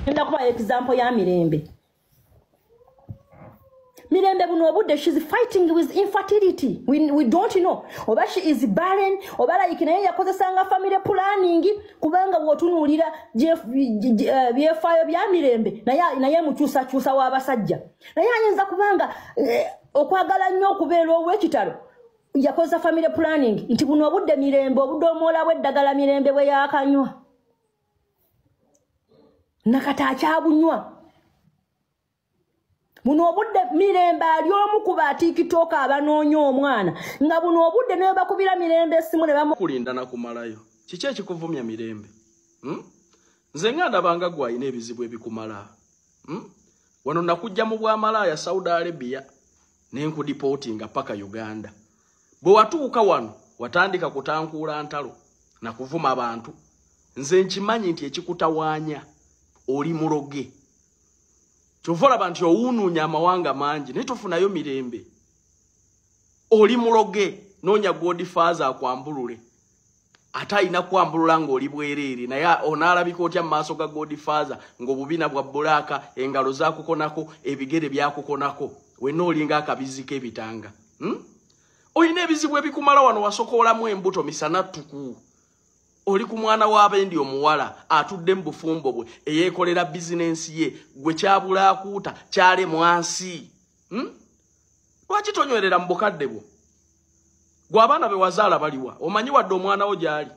Ngenda kuba example ya Mirembe. Mirembe buno obudde she's fighting with infertility. We don't know oba she is barren oba like naye yakozesanga family planning, kubanga bw'otunuulira byefaayo bya Mirembe naye mukyusakyusa w'abasajja, naye ayinza kubanga okwagala nnyo okubeera ow'ekitalo yakozesa family planning, nti buno obudde Mirembe obudde omwola bw'eddagala Mirembe bwe yakanywa nakati akyabunywa. Buno obudde Mirembe ali omu ku ba TikTok abanoonya omwana, nga buno obudde ne bakubira Mirembe essimu ne bamukulinda na kumalayo. Kiki ekikuvumya Mirembe? Nze nga ndabanga gwe alina ebizibu ebikumala. Wano nakujja mu bwamalaaya Saudi Arabia ne nkudipootinga paka Uganda. Bwe watuuka wano watandika kutankuula ntalo na kuvuma abantu. Nze nkimanyi nti ekikutawaanya oli muloge. Kyova olaba nti owuunuunya amawanga mangi naye tofunayo mirembe. Oli muloge, noonya Godfather akwambulule. Ate alina kwambulula ng'oli bwereere, naye onaalabika otya mu maaso ga Godfather ng'obubina bwa bulaaka, engalo zaakukonako, ebigere byakukonako, wenna olinga akabizi k'ebitanga. Olina ebizibu ebikumala wano, wasokoolamu embuto misana ttuku. Oli ku mwana w'abendi omuwala atudde mu bufumbo bwe eyeekolera bizinensi ye, gwe kyabulaakuuta kyale mwansi. Lwaki tonywerera mu bukadde bwo? Gwe abaana be wazaala baliwa? Omanyi wadde omwana wo gy'ali?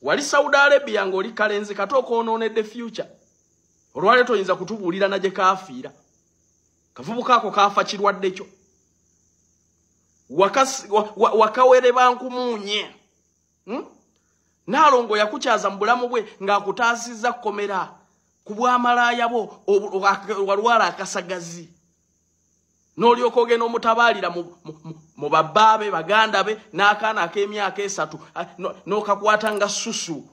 Wali Saudi Arabia ng'oli kalenzi kato okwonoonedde future. Olwaleero toyinza kutubuulira na gye kaafiira. Kavubuka ako kaafa kirwadde kyo. Wakawereba nkumuunye. Naalongo yakukyaza mu bulamu bwe ng'akutaasizza kkomera ku bwamalaaya bwo, walwala akasagazi n'olyoka ogenda omutabaalira mu babbaabe baganda be n'akaana ak'emyaka 3 n'okakwata nga susu,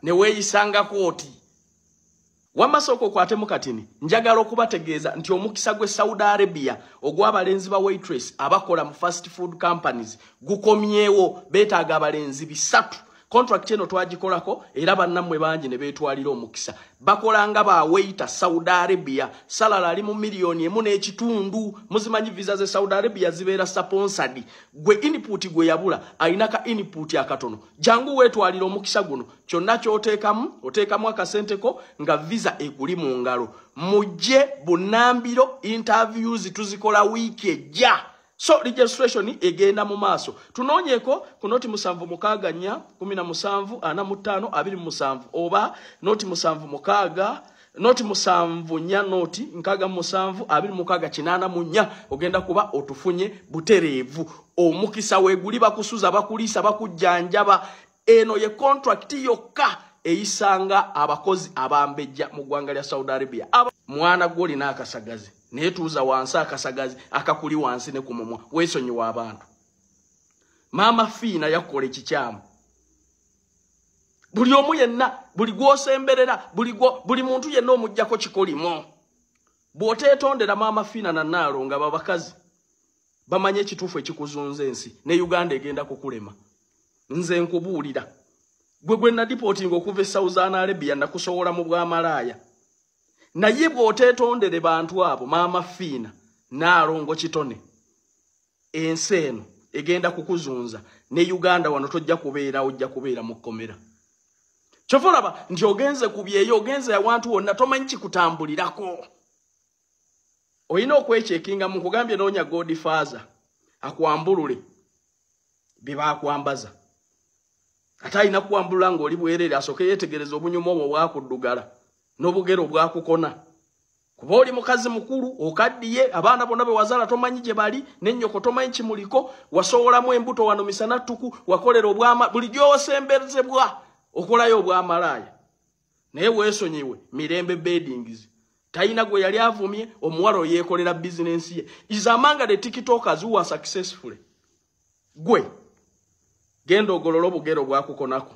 ne weeyisangako oti. Wamma sooka okwatemu katini, njagala okubategeeza nti omukisa gw'e Saudi Arabia ogw'abalenzi ba waitress abakola mu fast food companies gukomyewo. Beetaaga abalenzi 3. Contract eno twagikolako era bannammwe bangi ne beetwalira omukisa. Bakola nga ba waiter Saudi Arabia, salary ali mu 1.5 million. Muzimanyi visa ze Saudi Arabia zibeera sponsored. Gwe input gwe yabula alina ka input akatono. Jangu weetwalira omukisa guno, kyonna ky'oteekamu oteekamu akasenteko nga visa ekuli mu ngalo. Mujje bunnambiro, interviews tuzikola wiiki ejja. So registration egenda mu maaso. Tunoonyeko ku noti 764 17 45 27 oba noti 76 noti 74 noti 67 26 84, ogenda kuba otufunye butereevu. Omukisa weeguli, bakusuza, bakuliisa, bakujjanjaba. Eno ye contract yokka eyisanga abakozi abambejja mu ggwanga lya Saudi Arabia. Mwana gw'olina akasagazi naye tuuza wansi akasagazi akakuli wansi ne ku mumwa, weesonyiwa abantu. Maama Fiina yakola ekikyamu. Buli omu yenna, buli gw'osemberera, buli muntu yenna omuggyako kikolimo. Bw'oteetondera Maama Fiina na Nnaalongo babakazi bamanye ekituufu ekikuzunza ensi, ne Uganda egenda kukulema. Nze nkubuulira, gwe nadipootinga okuva e Saudi Arabia nakusowola mu bwamalaaya. Naye bw'oteetondere bantu abo, Maama Fiina Nnaalongo Kitone, ensi eno egenda kukuzunza ne Uganda wano tojja kubeera, ojja kubeera mu kkomera. Kyova olaba nti ogenze ku byeyo, ogenze awantu wonna tomanyi kikutambulirako. Olina okwechekinga. Mukugambye noonya Godfather akwambulule bye baakwambaza. Ate alina kukwambulula ng'oli bwereere, asooke yeetegereza obunyuma obwo bwakuddugala n'obugero bwakukona. Kuba oli mukazi mukulu okaddiye, abaana bonna be wazaala tomanyi gye bali, n'ennyoko tomanyi kimuliko, wasowolamu embuto wano misana ttuku, wakolera obwama, buli gy'osemberezebwa okolayo obwamalaaya. Naye weesonyiwe Mirembe Beddings. Talina gwe yali avumye, omuwala oyeekolera bizinensi ye. Is among the TikTokers who are successful. Gwe genda ogolole obugero bwakukonako.